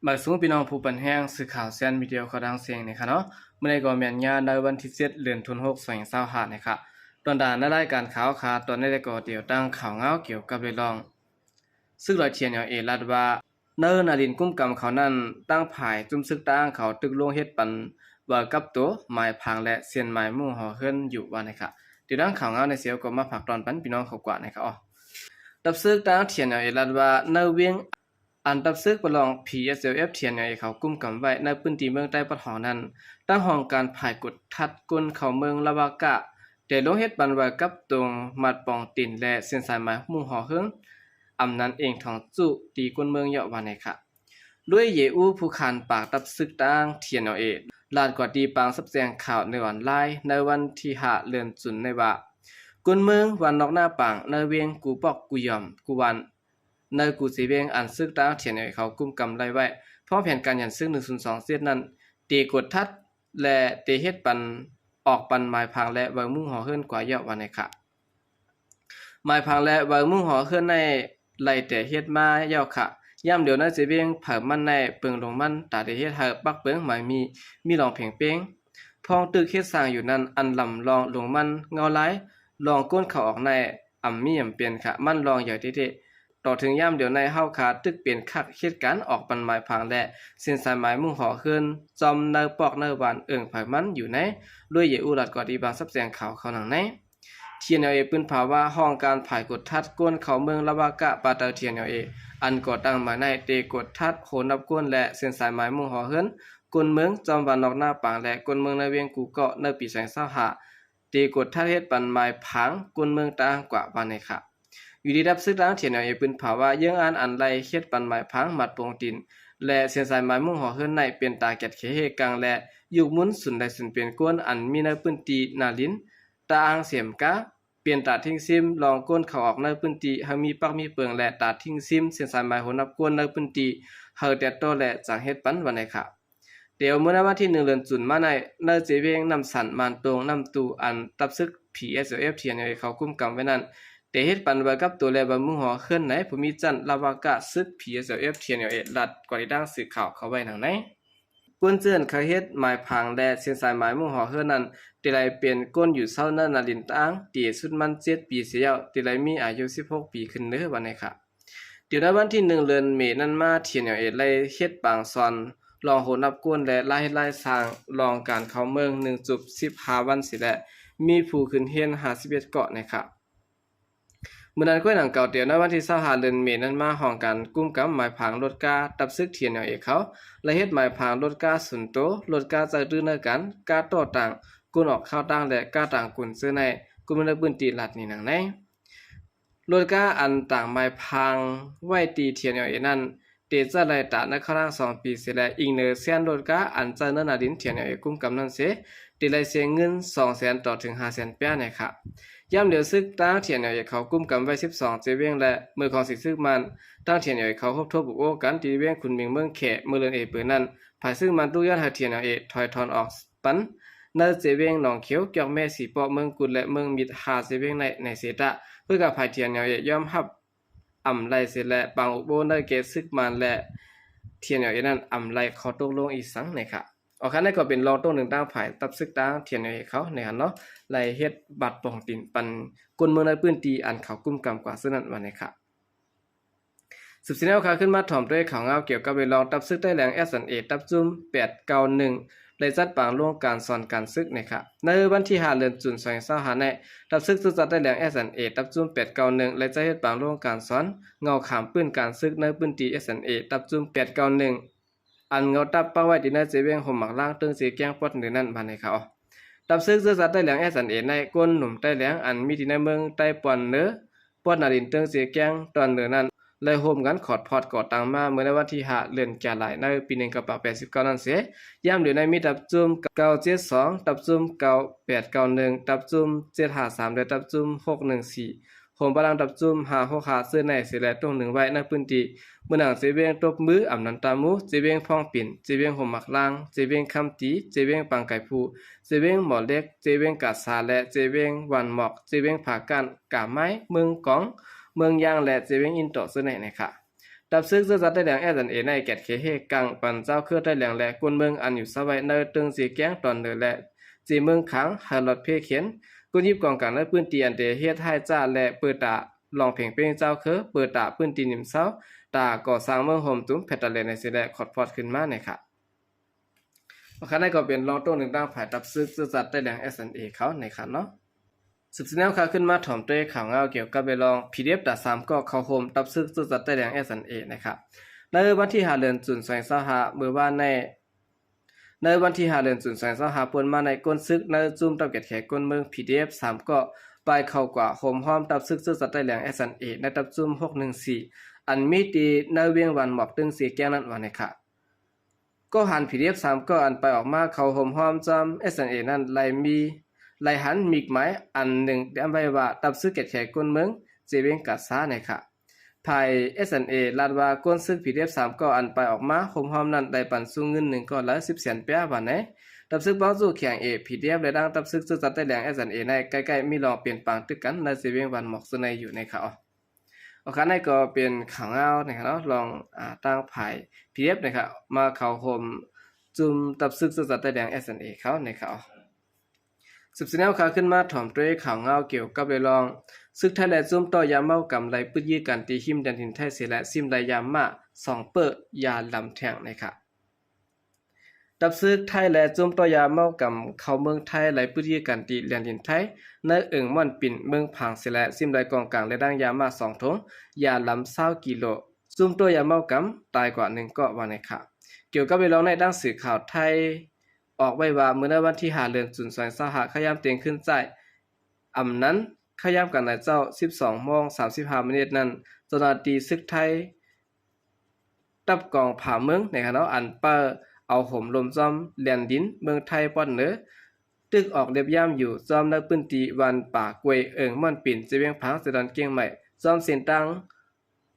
ມາສູງພີ່ນ້ອງຜູ້ປັນແຮງ ສື່ຂ່າວແຊນມີເດຍ ຂໍດັງເສງນີ້ຄ່ະເນາະ. ມື້ນີ້ກໍແມ່ນຍາມໃນວັນທີເຈັດ ເດືອນ ຫົກ ສອງພັນຊາວຫ້ານີ້ຄ່ະ. ຕອນດານໃນລາຍການຂ່າວຄ່ະ ຕອນນີ້ໄດ້ກໍດຽວຕັ້ງຂ່າວງາວກ່ຽວກັບເລື່ອງ ສຶກລອຍ ທີເອັນແອລເອ ລັດວ່າ ໃນນາລິນກຸມກຳເຂົານັ້ນ ທາງຝ່າຍຈຸ້ມຊຶກຕ່າງເຂົາຕຶກລົງເຮັດປັນໃບກັບໂຕ ໝາຍຜັງ ແລະ ເຊັນໝາຍມຸ້ງຫໍເຮືອນຢູ່ວ່ານີ້ຄ່ະ. ດຽວດັ່ງຂ່າວງາວໃນເຊວກໍມາຝາກຕອນປັນພີ່ນ້ອງເຂົາກວ່ານີ້ຄ່ະ. ອໍ ຕັບຊຶກຕ່າງ ທີເອັນແອລເອ ລັດວ່າ ໃນວຽງ ອັນຕັບຊຶກປະລອງ ພີເອັສແອລເອັຟ ທີເອັນແອລເອ ເຂົາກຸມກຳໄວ້ໃນພື້ນທີ່ເມືອງໃຕ້ປະເທດເຮົານັ້ນ, ທາງຫ້ອງການຝ່າຍກວດຄັດຄົນເຂົ້າເມືອງລະວະກະ ໄດ້ລົງເຮັດປັນໃບກັບໂຕ ໝາກປອງຕີນ ແລະ ເສັ້ນສາຍໝາຍມຸ້ງຫໍເຮືອນ ອຳນານເອງທອງຈຸ ຕີກົ້ນເມືອງເຍາະວ່າແນ່ຄ່ະ. ລວຍເຢອູ ຜູ້ຄານປາກຕັບຊຶກຕ່າງ ທີເອັນແອລເອ ລາດກວ່າທີ່ປາງສັບແຈ້ງຂ່າວໃນອອນລາຍ ໃນວັນທີຫ້າ ເດືອນຈຸນນີ້ວ່າ ກົ້ນເມືອງວັນນອກນາປາງ ໃນວຽງກູປອກກູຢອມກູວານ ໃນກູເຊວຽງ ອັນຊຶກຕ່າງ ທີເອັນແອລເອ ເຂົາກຸມກຳໄດ້ໄວ້ ພ້ອມແຜນການຢັນຊຶກ ໜຶ່ງສູນສອງເຈັດນັ້ນ ເຕກວດທັດ ແລະ ເຕເຮັດປັນ ອອກປັນໝາຍຜັງ ແລະ ໃບມຸ້ງຫໍເຮືອນກວ່າເຍາະວ່າແນ່ຄ່ະ. ໝາຍຜັງ ແລະ ໃບມຸ້ງຫໍເຮືອນໃນໄລ່ແຕ່ເຮັດມາເຍາະຄ່ະ. ຍາມດຽວໃນເຊວຽງເຜີາມັນໃນເປິງລົງມັນ ຕາໄດ້ເຮັດໃຫ້ປັກເປິງໝາຍມີ ມີລອງເພງເປງ ພ້ອງຕຶກເຮັດສ້າງຢູ່ນັ້ນ ອັນລຳລອງລົງມັນເງົາລາຍ ລອງກົ້ນເຂົ້າອອກໃນ ອຳມີອຳເປັນຂະ ມັນລອງໃຫຍ່ເຕະໆ. ຕໍ່ເຖິງຍາມດຽວໃນເຮົາຂາຕຶກເປັນຄັກເຮັດການອອກປັນໝາຍຜັງ ແລະ ເສັ້ນສາຍໝາຍມຸ້ງຫໍເຮືອນ ຈອມໃນປອກໃນຫວານເອີ່ງໄຜມັນຢູ່ໃນ ລວຍເຢອູ ລັດກວ່າທີ່ບາງຊັບແສງຂາວເຂົາໜັງໃນ. ທີເອັນແອລເອ ປືນພາວວ່າ ຫ້ອງການຝ່າຍກວດທັດຄົນເຂົ້າເມືອງລະວະກະ ປາເຕີ ທີເອັນແອລເອ ອັນກໍ່ຕັ້ງມາໃນ ເຕກວດທັດໂຮນັບຄົນ ແລະ ເສັ້ນສາຍໝາຍມຸ້ງຫໍເຮືອນ ກົ້ນເມືອງ ຈອມວັນນອກນາປາງ ແລະ ກົ້ນເມືອງໃນວຽງກູເກາະ ໃນປີສອງພັນຊາວຫ້າ ເຕກວດທັດເຮັດປັນໝາຍຜັງກົ້ນເມືອງຕ່າງກວ່າວ່າແນ່ຄ່ະ. ຢູ່ດີດັບຊຶກຕ່າງ ທີເອັນແອລເອ ປືນພາວວ່າ ເຍືອງອານອັນໄລ່ເຮັດປັນໝາຍຜັງ ໝາກປອງຕີນ ແລະ ເສັ້ນສາຍໝາຍມຸ້ງຫໍເຮືອນໃນ ເປັນຕາແກດເຂເຮກາງ ແລະ ຍຸກໝຸນສູນໄດ້ສູນເປັນກົ້ນ ອັນມີໃນພື້ນທີ່ນາລິນ ຕາອ່າງ ເສມກາ ເປັນຕາທິງຊິມ ລອງກົ້ນເຂົ້າອອກໃນພື້ນທີ່ ໃຫ້ມີປັກມີເປິງ ແລະ ຕາທິງຊິມ ເສັ້ນສາຍໝາຍຫົວນັບກົ້ນໃນພື້ນທີ່ ໃຫ້ແຕດຕໍ່ ແລະ ຈັ່ງເຮັດປັນວ່າແນ່ຄ່ະ. ດຽວມື້ໃນວັນທີໜຶ່ງ ເດືອນຈຸນມາໃນ ໃນເຈວຽງນ້ຳສັນ ມານຕົງ ນ້ຳຕູ ອັນຕັບຊຶກ ພີເອັສແອລເອັຟ ທີເອັນແອລເອ ເຂົາກຸມກຳໄວ້ນັ້ນ ໄດ້ເຮັດປັນໃບກັບໂຕ ແລະ ໃບມຸ້ງຫໍເຮືອນໃນພູມິຈັນລະວະກະ ຊຶກ ພີເອັສແອລເອັຟ ທີເອັນແອລເອ ລັດກວ່າທີ່ດັ່ງສື່ຂ່າວເຂົາໄວ້ດັ່ງໃນ. ກົ້ນເຈື່ອນເຂົາເຮັດໝາຍຜັງ ແລະ ເສັ້ນສາຍໝາຍມຸ້ງຫໍເຮືອນນັ້ນ ໄດ້ໄລ່ເປັນກົ້ນຢູ່ເຊົາໃນນາລິນຕ່າງ ທີ່ສຸດມັນເຈັດປີເສຍແລ້ວ ໄດ້ໄລ່ມີອາຍຸສິບຫົກປີຂຶ້ນເດີວ່າແນ່ຄ່ະ. ດຽວໃນວັນທີໜຶ່ງ ເດືອນເມນັ້ນມາ ທີເອັນແອລເອ ໄລ່ເຮັດປາງສອນ ລອງໂຮນັບກົ້ນ ແລະ ລາຍເຮັດລາຍສ້າງ ລອງການເຂົ້າເມືອງ ໜຶ່ງຈຸບ ສິບຫ້າວັນເສຍແລ້ວ ມີຜູ້ຂຶ້ນຮຽນ ຫ້າສິບເອັດເກາະແນ່ຄ່ະ. ມື້ນັ້ນກ້ວຍໜັງເກົ່າ ດຽວໃນວັນທີຊາວຫ້າ ເດືອນເມນັ້ນມາ ຫ້ອງການກຸມກຳໝາຍຜັງລົດກາ ຕັບຊຶກ ທີເອັນແອລເອ ເຂົາ ໄລ່ເຮັດໝາຍຜັງລົດກາສ່ວນໂຕ, ລົດກາໃຊ້ຕື້ນໃນການ, ກາຕໍ່ຕາງ, ກຸນອອກຂ່າວຕ່າງ ແລະ ກາຕ່າງກຸນເຈີໃນ ກຸມໃນພື້ນທີ່ລັດນີ້ໜັງໃນ. ລົດກາອັນຕາງໝາຍຜັງໄວ້ທີ່ ທີເອັນແອລເອ ນັ້ນ ເຕໃຊ້ໄລ່ຕາໃນຄະລາງສອງປີເສຍແລ້ວ ອີງເໜີແຊນລົດກາອັນໃຊ້ໃນໜ້າດິນ ທີເອັນແອລເອ ກຸມກຳນັ້ນເສ ເຕໄລ່ເສຍເງິນສອງແສນຕໍ່ເຖິງຫ້າແສນປາຍແນ່ຄ່ະ. ຍາມດຽວຊຶກຕ່າງ ທີເອັນແອລເອ ເຂົາກຸມກຳໄວ້ສິບສອງເຈວຽງ ແລະ ເມື່ອຂອງສິຊຶກມານ ຕ່າງ ທີເອັນແອລເອ ເຂົາພົບທົບອົບໂອ້ກັນທີ່ວຽງຂຸນໝິງເມືອງແຂ ເມື່ອເດືອນເອເປີນນັ້ນ ຝ່າຍຊຶກມານຕຸກຍ້ອນໃຫ້ ທີເອັນແອລເອ ຖອຍຖອນອອກ ປັນ ໃນເຈວຽງໜອງຂຽວ, ກຽວແມ່, ສີເປາະ, ເມືອງກຸດ ແລະ ເມືອງມິດ ຫ້າເຈວຽງໃນ ໃນເຊຕະ ເພື່ອກັບໃຫ້ ທີເອັນແອລເອ ຍອມຮັບອຳໄລ່ເສຍ ແລະ ປາງອົບໂອ້ໃນແກ່ຊຶກມານ ແລະ ທີເອັນແອລເອ ນັ້ນອຳໄລ່ຂໍ້ຕົກລົງອີກສັງແນ່ຄ່ະ. ອໍ ຄັນນັ້ນກໍເປັນລອງຕົກໜຶ່ງຕ່າງຝ່າຍ ຕັບຊຶກຕ່າງ ທີເອັນແອລເອ ເຂົາໃນຫັ້ນເນາະ ໄລ່ເຮັດບັດປອງຕີນປັນຄົນເມືອງໃນພື້ນທີ່ອັນເຂົາກຸມກຳກວ່າເຊິ່ງນັ້ນວ່າແນ່ຄ່ະ. ສືບສຽນແນວຂ່າວຂຶ້ນມາຖອມດ້ວຍຂ່າວງາວກ່ຽວກັບເລື່ອງຕັບຊຶກໄຕ້ແຫຼງ ເອສແອລເອ ຕັບຈຸ້ມ ແປດເກົ້າໜຶ່ງ ໄດ້ຈັດປາງລົງການສອນການຊຶກແນ່ຄ່ະ. ໃນວັນທີຫ້າ ເດືອນຈຸນ ສອງພັນຊາວຫ້າ ນີ້ ຕັບຊຶກຊືຊາດໄຕ້ແຫຼງ ເອສແອລເອ ຕັບຈຸ້ມ ແປດເກົ້າໜຶ່ງ ໄດ້ຈັດເຮັດປາງລົງການສອນເງົາຂາມພື້ນການຊຶກໃນພື້ນທີ່ ເອສແອລເອ ຕັບຈຸ້ມ ແປດເກົ້າໜຶ່ງ ອັນເງົາຕັບປັກໄວ້ທີ່ໃນເຈວຽງຮົ່ມໝາກລາງ ເທິງເຈແກ້ງປອດເໜືອນັ້ນວ່າແນ່ຄ່ະ. ຕັບຊຶກຊືຊາດໄຕ້ແຫຼງ ເອສແອລເອ ໃນກົ້ນໜຸ່ມໄຕ້ແຫຼງ ອັນມີທີ່ໃນເມືອງໃຕ້ປອນເໜືອ ປອດໜ້າດິນເທິງເຈແກ້ງຕອນເໜືອນັ້ນ ໄດ້ໂຮມກັນຂອດພອດກໍ່ຕັ້ງມາເມື່ອໃນວັນທີຫ້າ ເດືອນກັນຍາ ໃນປີໜຶ່ງເກົ້າແປດເກົ້ານັ້ນເສ ຍາມດຽວໃນມີຕັບຈຸ້ມ ເກົ້າເຈັດສອງ ຕັບຈຸ້ມ ເກົ້າແປດເກົ້າໜຶ່ງ ຕັບຈຸ້ມ ເຈັດຫ້າສາມ ແລະ ຕັບຈຸ້ມ ຫົກໜຶ່ງສີ່ ໂຮມປະລັງ ຕັບຈຸ້ມ ຫ້າຫົກຫ້າ ເຊິ່ງໃນເສ ແລະ ຕົງໜຶ່ງໄວ້ໃນພື້ນທີ່ ເມືອງໜັງ ເຈວຽງຕົບມື ອຳນັນຕາມູ ເຈວຽງພອງປິນ ເຈວຽງຮົ່ມໝາກລາງ ເຈວຽງຄຳຕີ ເຈວຽງປາງໄກພູ ເຈວຽງໝໍເຫຼັກ ເຈວຽງກາສາ ແລະ ເຈວຽງຫວ່ານໝອກ ເຈວຽງຜາກ້ານ ກາໄມ້ ເມືອງກອງ ເມືອງຍາງ ແລະ ເຈວຽງອິນໂຕ ເຊິ່ງໃນ ໃນຄ່ະ. ດາບຊຶກເຊື້ອຊາດໃຕ້ແດງ ເອສເອັນເອ ໃນແກດເຂດເຮກາງ ປັນເຈົ້າເຂື່ອນໃຕ້ແດງ ແລະ ກຸນເມືອງອັນຢູ່ຊາວໄວ້ ໃນເທິງເຊແກງຕອນເໜືອ ແລະ ເຊເມືອງຄາງ ໃຫ້ລອດເພເຂັນ ກຸນຢິບກອງກາງໃນພື້ນທີ່ ອັນເດເຮັດໃຫ້ຈ້າ ແລະ ເປີດຕາລອງເພງເປັນເຈົ້າເຂື່ອ ເປີດຕາພື້ນທີ່ນິມເຊົາ ຕາກໍ່ສ້າງເມືອງໂຮມຕຸມ ແພດຕາເລນ ໃນເຊແລະ ຄອດພອດຂຶ້ນມາ ໃນຂະ ໂອເຄ ນັ້ນກໍເປັນລອງໂຕ້ໜຶ່ງດ້ານຝ່າຍດາບຊຶກເຊື້ອຊາດໃຕ້ແດງ ເອສເອັນເອ ເຂົາໃນຂະເນາະ. ສືບສະແນວຂ່າວຂຶ້ນມາ ຖອມດ້ວຍຂ່າວງາວກ່ຽວກັບເລື່ອງ ພີດີເອັຟ ຕາມສາມເກາະເຂົ້າໂຮມດາບຊຶກເຊື້ອຊາດໃຕ້ແດງ ເອສເອັນເອ ໃນຂະ ໃນວັນທີຫ້າ ເດືອນ ສອງພັນຊາວຫ້າ ເມື່ອວານໃນ ໃນວັນທີຫ້າ ເດືອນ ສອງພັນຊາວຫ້າ ປົນມາໃນ ກົນຊຶກໃນຈຸ້ມດາບແກດແຂນກົນເມືອງ ພີດີເອັຟ ສາມເກາະ ໄປເຂົ້າກວາດໂຮມຮ້ອມດາບຊຶກເຊື້ອຊາດໃຕ້ແດງ ເອສເອັນເອ ໃນດາບຈຸ້ມ ຫົກໜຶ່ງສີ່ ອັນມີທີ່ໃນວຽງວັນໝອກ ເທິງເຊແກງນັ້ນວ່າໃນຂະ. ກໍຫັນ ພີດີເອັຟ ສາມເກາະ ອັນໄປອອກມາເຂົ້າໂຮມຮ້ອມຈອມ ເອສເອັນເອ ນັ້ນ ໄດ້ມີ ໄດ້ຫັນມິກໝາຍອັນໜຶ່ງຕຽມໄວ້ວ່າ ດາບຊຶກແກດແຂນກົນເມືອງ ເຈວຽງກາຊາ ໃນຂະ. ຝ່າຍ ເອສເອັນເອ ລັດວ່າ ກົນຊຶກ ພີດີເອັຟ ສາມເກາະ ອັນໄປອອກມາໂຮມຮ້ອມນັ້ນ ໄດ້ປັນສູງເງິນໜຶ່ງເກາະລະ ສິບແສນປຽ ວ່າໃນ ດາບຊຶກປອງຈູ່ ເຄໄອເອ ພີດີເອັຟ ແລະ ທາງດາບຊຶກເຊື້ອຊາດໃຕ້ແດງ ເອສເອັນເອ ໃນໃກ້ໆມີລອງເປັນປາງຕຶກກັນໃນເຊວຽງວັນໝອກ ເຊິ່ງໃນຢູ່ໃນຂະ. ໂອເຄ ນັ້ນກໍເປັນຂ່າວງາວໃນຂະເນາະ ລອງ ອາ ທາງຝ່າຍ ພີດີເອັຟ ໃນຂະ ມາເຂົ້າໂຮມຈຸ້ມດາບຊຶກເຊື້ອຊາດໃຕ້ແດງ ເອສເອັນເອ ເຂົາໃນຂະ. ສືບສະແນວຂ່າວຂຶ້ນມາ ຖອມດ້ວຍຂ່າວງາວກ່ຽວກັບເລື່ອງ ຊຶກໄທ ແລະ ຈຸ້ມຕໍ່ຢາເມົາກຳ ໄດ້ປຶດຢື້ກັນທີ່ຮິມແດນດິນໄທເສຍ ແລະ ຊິມໄດ້ຢາມາ ສອງເປີ້ ຢາລຳແທງໃນຂະ. ດາບຊຶກໄທ ແລະ ຈຸ້ມຕໍ່ຢາເມົາກຳເຂົ້າເມືອງໄທ ໄດ້ປຶດຢື້ກັນທີ່ແດນດິນໄທ ໃນເອີ່ງມ່ອນປິນ ເມືອງພາງເສຍ ແລະ ຊິມໄດ້ກອງກາງ ແລະ ດັ່ງຢາມາ ສອງຖົງ ຢາລຳ ຊາວກິໂລ ຈຸ້ມຕໍ່ຢາເມົາກຳ ຕາຍກວ່າໜຶ່ງເກາະ ວ່າໃນຂະ. ກ່ຽວກັບເລື່ອງໃນ ດັ່ງສື່ຂ່າວໄທອອກໄວ້ວ່າ ເມື່ອໃນວັນທີຫ້າ ເດືອນ ສອງພັນຊາວຫ້າ ຂະຍາມຕຽງຄືນໃຕ້ອຳນັ້ນ ຂະຍາມການໃນເຊົ້າ ສິບສອງໂມງ ສາມສິບຫ້າມິນິດນັ້ນ ເຈົ້າໜ້າທີ່ຊຶກໄທ ດັບກອງຜາເມືອງໃນຂະເນາະ ອັນເປີເອົາໂຮມລົມຈອມແດນດິນເມືອງໄທປອນເໜີ ຕຶກອອກລຽບຢາມຢູ່ຈອມໃນພື້ນທີ່ບ້ານປາກວຍ ເອີ່ງມ່ອນປິນ ເຊວຽງພາງ ເຊດອນກຽງໃໝ່ ຈອມເສັ້ນທາງ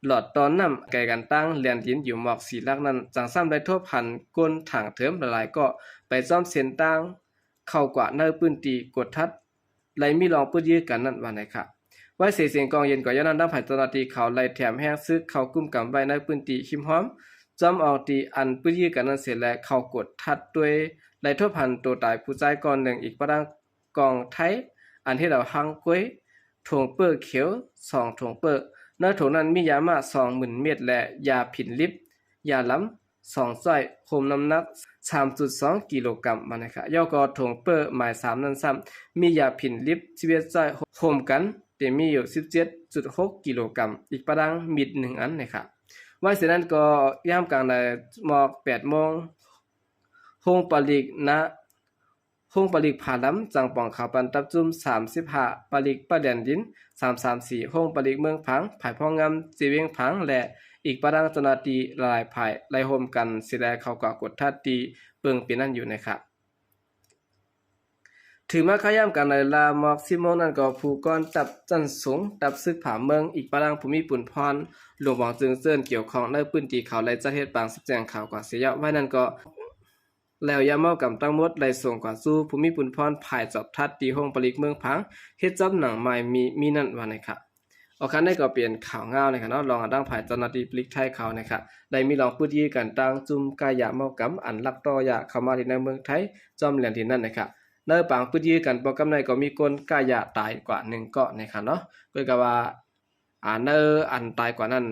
ຫຼອດຕໍ່ນ້ຳ ໄກກັນທາງແດນດິນຢູ່ໝອກສີ່ຫຼັກນັ້ນ ຈັ່ງຊ້ຳໄດ້ທົບຫັນຄົນທາງເທີມຫຼາຍໆເກາະ ໄປຈອມເສັ້ນທາງເຂົ້າກວ່າໃນພື້ນທີ່ກົດທັດ ໄດ້ມີລອງປຶດຢື້ກັນນັ້ນວ່າໃນຂະ. ໄວເສຍເສຍງກອງເຢັນກວ່າຍ້ອນນັ້ນ ທາງຝ່າຍເຈົ້າໜ້າທີ່ເຂົາໄດ້ແຖມແຮງຊຶກເຂົ້າກຸມກຳໄວ້ໃນພື້ນທີ່ຮິມຫ້ອມ ຈອມອອກທີ່ອັນປຶດຢື້ກັນນັ້ນເສຍ ແລະ ເຂົ້າກົດທັດດ້ວຍ ໄດ້ທົບຫັນໂຕຕາຍຜູ້ຊາຍກ່ອນໜຶ່ງ ອີກປະດັງກອງໄທ ອັນເຮັດເອົາຮັງກວຍ ຖົງເປີ້ຂຽວ ສອງຖົງເປີ້ ໃນຖົງນັ້ນມີຢາມາ ສອງໝື່ນເມັດ ແລະ ຢາຜິນລິບ ຢາລຳ ສອງຈ້ອຍ ໂຮມນ້ຳໜັກ ສາມຈຸດສອງກິໂລກຣາມ ວ່າໃນຂະ. ແລ້ວກໍຖົງເປີ້ໝາຍສາມນັ້ນຊ້ຳ ມີຢາຜິນລິບ ສິບເອັດຈ້ອຍ ໂຮມກັນເຕັມມີຢູ່ ສິບເຈັດຈຸດຫົກກິໂລກຣາມ ອີກປະດັງມີດໜຶ່ງອັນໃນຂະ. ໄວເສຍນັ້ນກໍຍາມກາງໃນໝອກ ແປດໂມງ ໂຮງປະລິກນະ ໂຮງປະລິກຜາລຳ ຈັ່ງປອງຂ່າວປັນດັບຈຸ້ມ ສາມສິບຫ້າ ປະລິກປະແດນດິນ ສາມສາມສີ່ ໂຮງປະລິກເມືອງພາງ ຝ່າຍພອງງາມເຈວຽງພາງ ແລະ ອີກປະດັງເຈົ້າໜ້າທີ່ຫຼາຍໆຝ່າຍໄດ້ໂຮມກັນຊິແລເຂົ້າກວດກົດທັດທີ່ເບິ່ງເປັນນັ້ນຢູ່ໃນຂະ. ຖືມາຂະຍາມການໃນລາມອກ ສິບໂມງນັ້ນກໍຜູ້ກອນທັບຊັ້ນສູງ ທັບຊຶກຜາເມືອງ ອີກປະດັງຜູ້ມີປຸນພອນ ຫຼວງບອງຈຶ່ງເຊີນກ່ຽວຂ້ອງໃນພື້ນທີ່ເຂົາໄດ້ຈັດເຮັດປາງແຈ້ງຂ່າວກວ່າເສຍແລ້ວ ໄວ້ນັ້ນກໍ ແລ້ວຢາເມົາກຳທັງໝົດໄດ້ສົ່ງກວາດສູ່ຜູ້ມີປຸນພອນຝ່າຍຈອບທັດທີ່ໂຮງປະລິກເມືອງພາງ ເຮັດຈຳໜັງໝາຍມີ ມີນັ້ນວ່າໃນຂະ. ອອກຄັນໃດກໍເປັນຂ່າວງາວໃນຂະເນາະ ລອງທາງຝ່າຍເຈົ້າໜ້າທີ່ປະລິກໄທເຂົາໃນຂະ ໄດ້ມີລອງປຶດຢື້ກັນຕັ້ງຈຸ້ມຄ້າຢາເມົາກຳ ອັນລັກຕໍ່ຢາເຂົ້າມາທີ່ໃນເມືອງໄທ ຈອມແດນດິນນັ້ນໃນຂະ. ໃນປາງປຶດຢື້ກັນປ້ອງກັນໃນກໍມີຄົນຄ້າຢາຕາຍກວ່າໜຶ່ງເກາະໃນຂະເນາະ ກໍກະວ່າ ອາ ໃນອັນຕາຍກວ່ານັ້ນ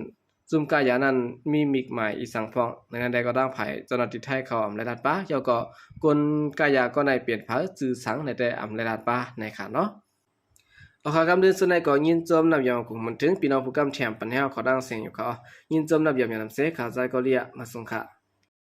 ຈຸ້ມຄ້າຢານັ້ນມີມິກໝາຍອີ່ສັງພ້ອງ ໃນນັ້ນໃດກໍຕາມ ຝ່າຍເຈົ້າໜ້າທີ່ໄທເຂົາອຳໄລລາດປາ ແລ້ວກໍຄົນຄ້າຢາກໍໄດ້ເປັນໃຜ ຈື່ສັງໃນແຕ່ອຳໄລລາດປາໃນຂະເນາະ. ເອົາ ຄຳເຕືອນສຸດໃນກໍຍິນຊົມນຳຢອມກຸງມັນເຖິງ ພີ່ນ້ອງຜູ້ກຳແຖມປັນແຮວເຂົາດັງເສງຢູ່ເຂົາ ຍິນຊົມນຳຢອມຍານຳເສ ຂ້າໃຈກໍເລຍມາສົ່ງຄ່ະ.